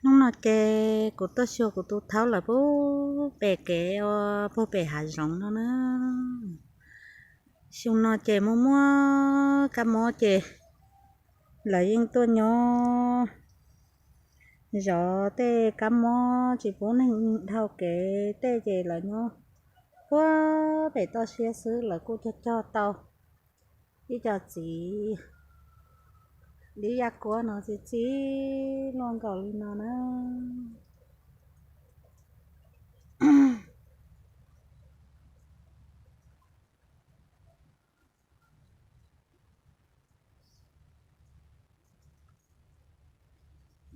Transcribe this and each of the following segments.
Hnub no ces kuv tuaj xyuas kuv tus thaub lawv puag pem kev uas puag pem hav zoov no na. Xyoo no ces muaj muaj kab mob ces lawv yeej tuaj nyob zov tej kab mob tsis pub neeg dhau kev tej ces lawv nyob puag pem toj siab xwb. Lawv kuj cog cog tau ib co txiv dib yaj kuab no txi txiv luaj nkaus li no na.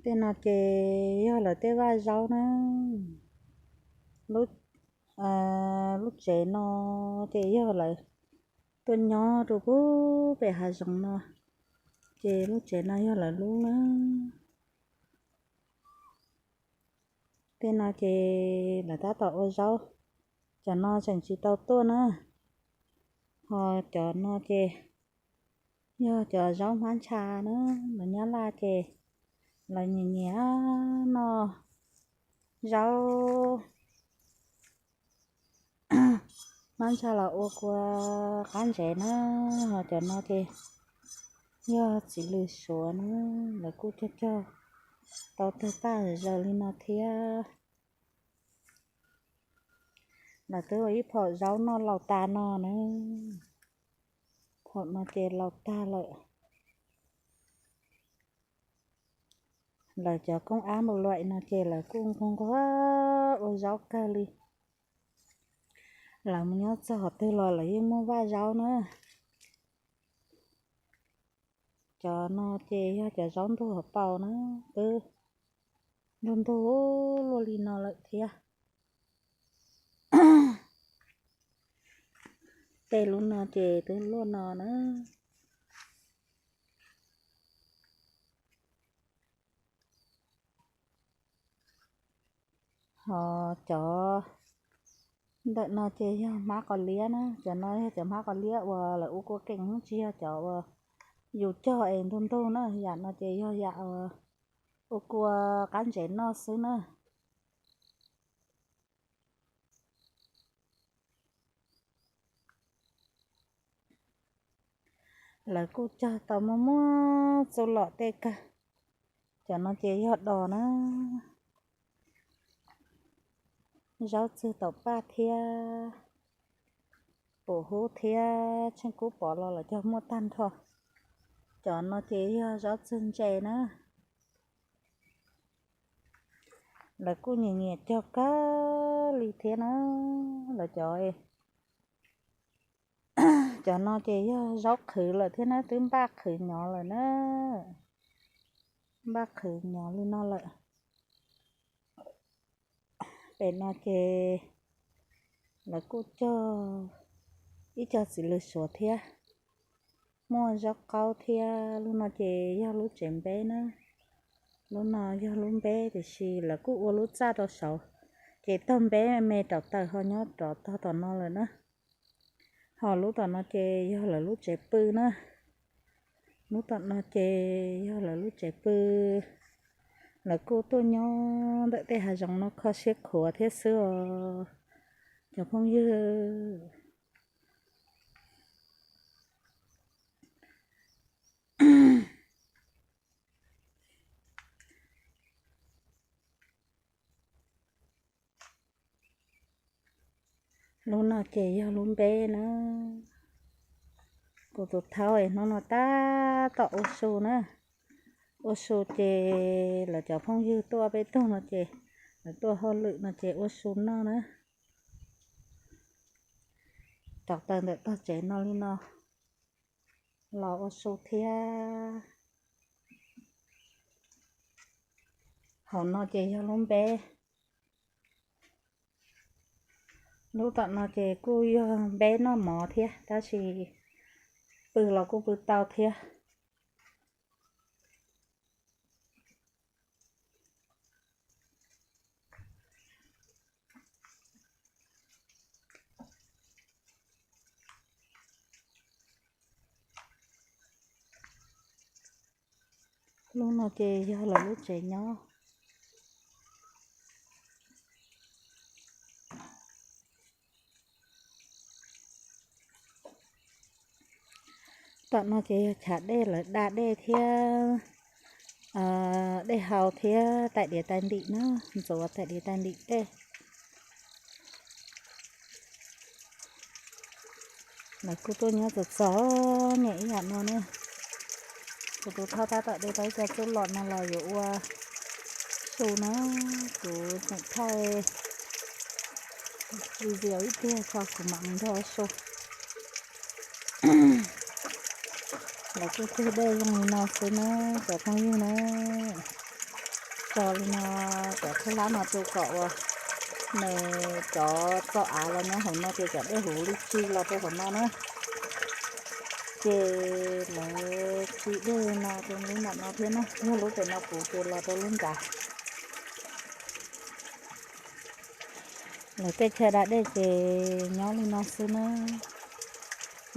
Tej no ces yog lawv tej vaj zaub na. Lub, lub tsev no ces yog lawv tuaj nyob rau puag pem hav zoov no, ces lub tsev no yog lawv lub na. Tej no ces lawv tab tom ua zaub, cov no tseem tsis tau tuaj na. Ho cov no ces yog cov zaub hmab ntsha na, lawv Nyab Laj ces lawv nyiam nyiam noj zaub hmab ntsha los ua kua qab ntsev na. Ho cov no ces yog txiv lws suav na, lawv kuj cog cog tau tawg paj zaws li no thiab. Lawv twb ua ib phom zaub noj laus tas no na. Phom no ces laus tag lawm. Lawv cov koob ab npaum luam no ces lawv kuj nquag nquag ua zaub kawg li. Lawv mus nyob txog qhov twg los lawv yeej muaj vaj zaub na. Cov no ces yog cov zaub ntug hauv paus na, twb ntug ntug luaj li no lawm thiab. Tej lub no ces twb luaj no na. Ho cov ntawm no ces yog hmab qos liab na, cov no yog cov hmab qos liab uas lawv ua kua keem, tsis yog cov uas yus cog es ntug ntug na. Yam no ces yog yam ua kua qab ntsev noj xwb na. Lawv kuj cog tau muaj muaj txuj lom tej kawg. Cov no ces yog dos na. Zaub txwg taum paj thiab pum hub thiab tsheej kub pov los lawv cog muaj tag nrho. Cov no ces yog zaub txwg ntses na. Lawv kuj nyiam nyiam cog kawg li thiab na. Lawv cov, cov no ces yog zaub qhwv lawm thiab na, twb npaj qhwv nyov lawm na. Npaj qhwv nyov li no lawm. Pem no ces lawv kuj cog ib co txiv lws suav thiab, muaj zaub qaub thiab. Lub no ces yog lub tsev npeb na. Lub no yog lub npeb tiam sis lawv kuj ua lub txaj rau saud, ces tog npeb me rau taws ho nyob rov tog tom no lawm na. Ho lub tom no ces yog lawv lub tsev pw na. Lub tom no ces yog lawv lub tsev pw. Lawv kuj tuaj nyob ntawm tej hav zoov no kho siab khuav thiab xwb os cov phooj ywg. Lub no ces yog lub npeb na. Kuv tus thaub es hnub no tab tom ua su na. Ua su ces lawv cov phooj ywg tuaj peb tug no ces lawv tuaj hauj lwm no ces ua su noj na. Rauv taws ntawm tog tsev no li no los ua su thiab. Hauv no ces yog lub npeb. Lub tom no ces kuj yog npeb noj mov thiab tab sis pw los kuj pw tau thiab. Lub no ces yog lawv lub tsev nyob. Tom no ces yog chav dej lawv da dej thiab, dej haus thiab tais diav tais ntim na, ntxuav tais diav tais ntim dej. Lawv kuj tuaj nyob txom txom nyem ib yam no na. Kuv tus thauj tab tom de tau ib co txuj lom no los yuav ua su na, kuv tseem thaij video ib pliag tso kuv mam mus nrog su. Lawv kuj cug dej zoo li no xwb na, cov phooj ywg na. Tso li no, cov txhua hlab no rau kom uas nws cov txoj av los nyob hauv no ces cov dej huv li tsi los rau hauv no na. Ces lawv tsi dej no rau lub nram no thiab na, yog lub pem no puv ces los rau lub nrad. Lawv tej chaw da dej ces nyob li no xwb na.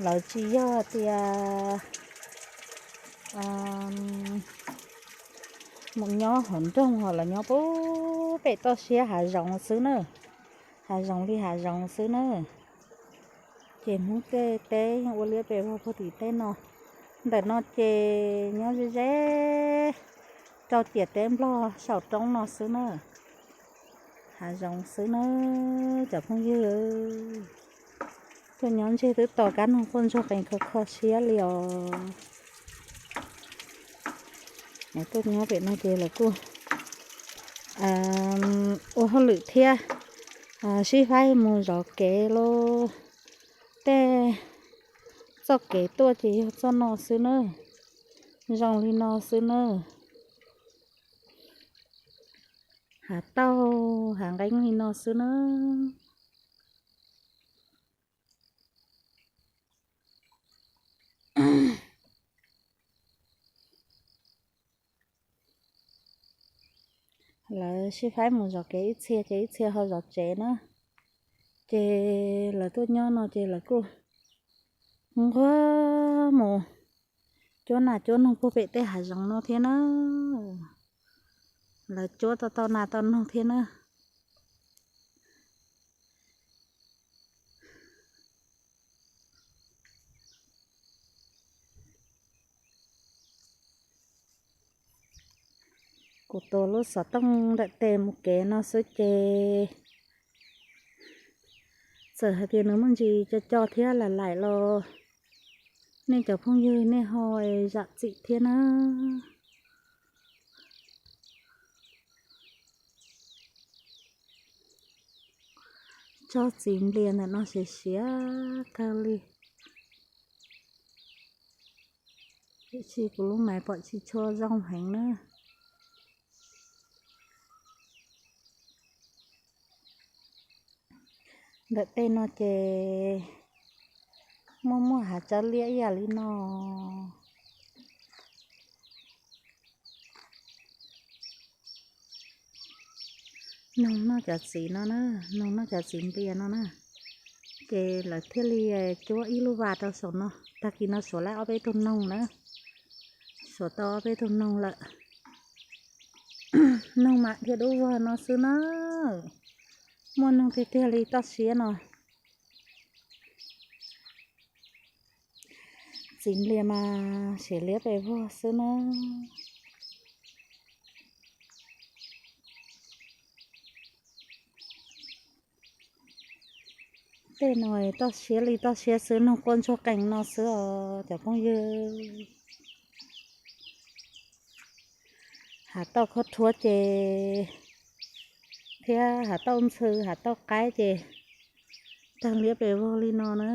Lawv tsis yog tias mus nyob hauv nroog ho, lawv nyob pem toj siab hav zoov xwb na, hav zoov li hav zoov xwb na. Ces Hmoob tej teb yeej ua liab pes vog puag tim teb no. Ntawm no ces nyob ze ze rau ciam teb Nplog saum roob no xwb na. Hav zoov xwb na cov phooj ywg. Tuaj nyob ntseg twb tos kab noog quaj ntsuag qees kho kho siab li os. Tuaj nyob pem no ces lawv kuj ua hauj lwm thiab sib faib mus zov kev lauj. Tej txoj kev tuaj ces yog txoj no xwb na, zoo li no xwb na. Hav tauj hav nqeeb li no xwb na. Lawv sib faib mus zov kev ib txhia ces ib txhia ho zov tsev na. Ces lawv tuaj nyob no ces lawv kuj nquag mus cuab nas cuab noog puag pem tej hav zoov no thiab na. Lawv cuab tau tau nas tau noog thiab na. Kuv tua lub xov tooj ntawm tes mus kev no xwb ces txawm hais tias nws muaj ntsis co co thiab lam laim los nej cov phooj ywg nej ho zam txim thiab na. Tsob txiv nplias ntawm no siav siav kawg li. Tiam sis kuv lub maiv pom tsis tshua zoo heev na. Ntawm tej no ces muaj muaj hav tsawb liab ib yam li no. Noog noj cov txiv no na, noog noj cov txiv nplias no na, ces lawv thiaj li cuab ib lub vas rau saum no. Tag kis no suav lawm ob peb tug noog na, suav tau ob peb tug noog lawm. Noog mas dhia dub vog no xwb na, muaj noog tiag tiag li toj siab no. Txiv nplias mas siav liab pes vog xwb na. Tej no toj siab li toj siab xwb, noog quaj ntsuag qees no xwb os cov phooj ywg. Hav tauj khaub rhuab ces thiab hav tauj ntxhw hav tauj qaib ces tag liab pes vog li no na.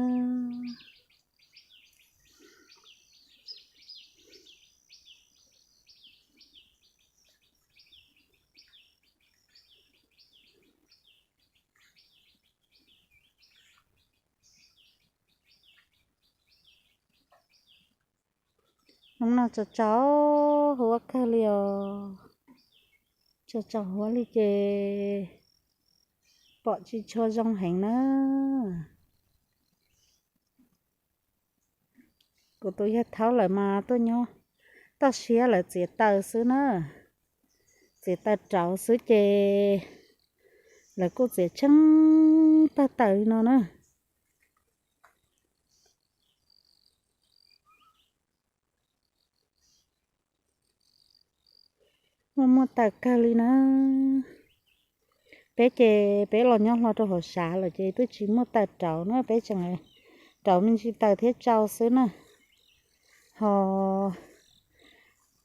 Hnub no tsaus tsaus huab kawg li os. Tsaus tsaus huab li ces pom tsis tshua zoo heev na. Kuv tus yawg thaub lawm mas tuaj nyob toj siab lawv txiav taws xwb na. Txiav taws rauv xwb ces lawv kuj txiav tsheej tag taws li no na. Muaj muaj taws kawg li na. Peb ces peb los nyob hlo rau hauv sav lawm ces twb tsis muaj taws rauv na, peb tseem rauv me ntsis taws thiab tsau xwb na. Ho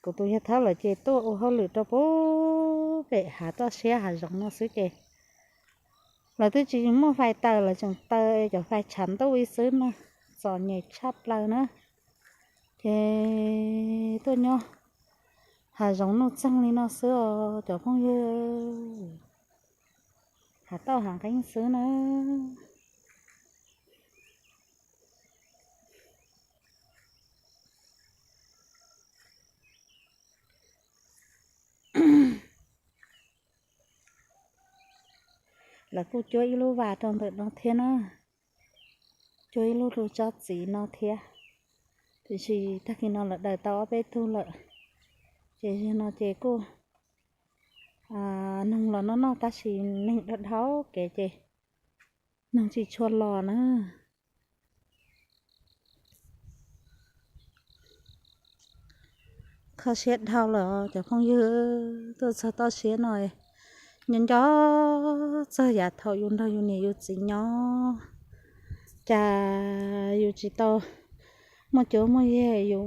kuv tus yawg Thaub lawv ces tuaj ua hauj lwm rau pem hav toj siab hav zoov no xwb ces lawv twb tsis muaj fais taws, lawv tseem taws cov fais tshav ntuj ib xwb na, txom nyem tshaj plaws na. Ces tuaj nyob hav zoov nuj txeeg li no xwb os cov phooj ywg, hav tauj hav nqeeb xwb na. Lawv kuj cuab ib lub vas rau ntawm no thiab na, cuab ib lub lub tsob txiv no thiab. Tiam sis tag kis no lawv daws tau ob peb tug lawm, ces zaum no ces kuj noog los noj noj tab sis neeg dhau dhau kev ces noog tsis tshua los na. Kho siab dhau lawm cov phooj ywg, tuaj txog toj siab no nco nco txog yav thaum yus nrog yus niam yus txiv nyob, cas yus tsis tau muaj cuab muaj yig, yus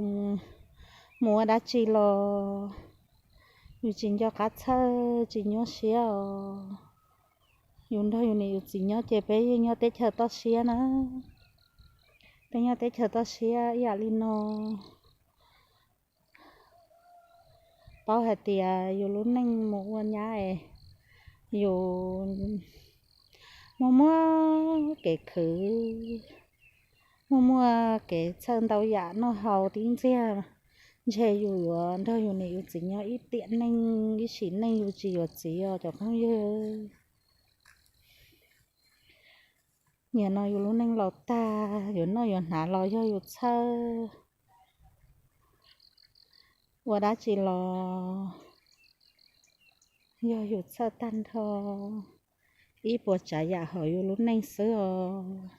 mus ua dab tsi los yus tsis nco qab txhawj tsis nyuaj siab os. Yus nrog yus niam yus txiv nyob ces peb yeej nyob teb chaws toj siab na. Peb nyob teb chaws toj siab ib yam li no, paub hais tias yus lub neej mus ua nyab es yus muaj muaj kev khwv, muaj muaj kev txhawj ntau yam noj haus tib ntxiag, ntshe yus yuav nrog yus niam yus txiv nyob ib tiam neej ib sim neej yus tsis yuav txiv os cov phooj ywg. Nim no yus lub neej laus tag, yuav noj yuav hnav los yog yus txhawj, ua dab tsi los yog yus txhawj tag nrho, ib puas tsav yam hauv yus lub neej xwb os.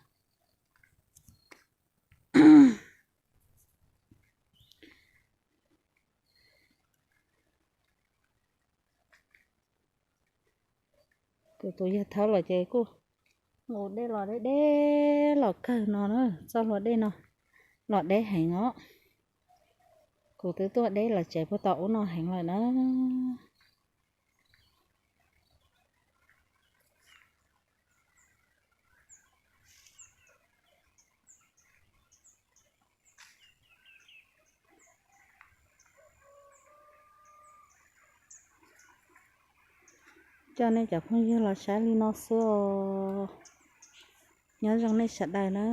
Kuv tus yawg Thaub los ces kuj mus dej los deb deb los kawg no na, txoj hlua dej no los deb heev os. Kuv twb tuaj deb lawv tsev puag tom ub no heev lawm na. Coj nej cov phooj ywg los saib li no xwb os. Nyob zoo nej sawv daws na.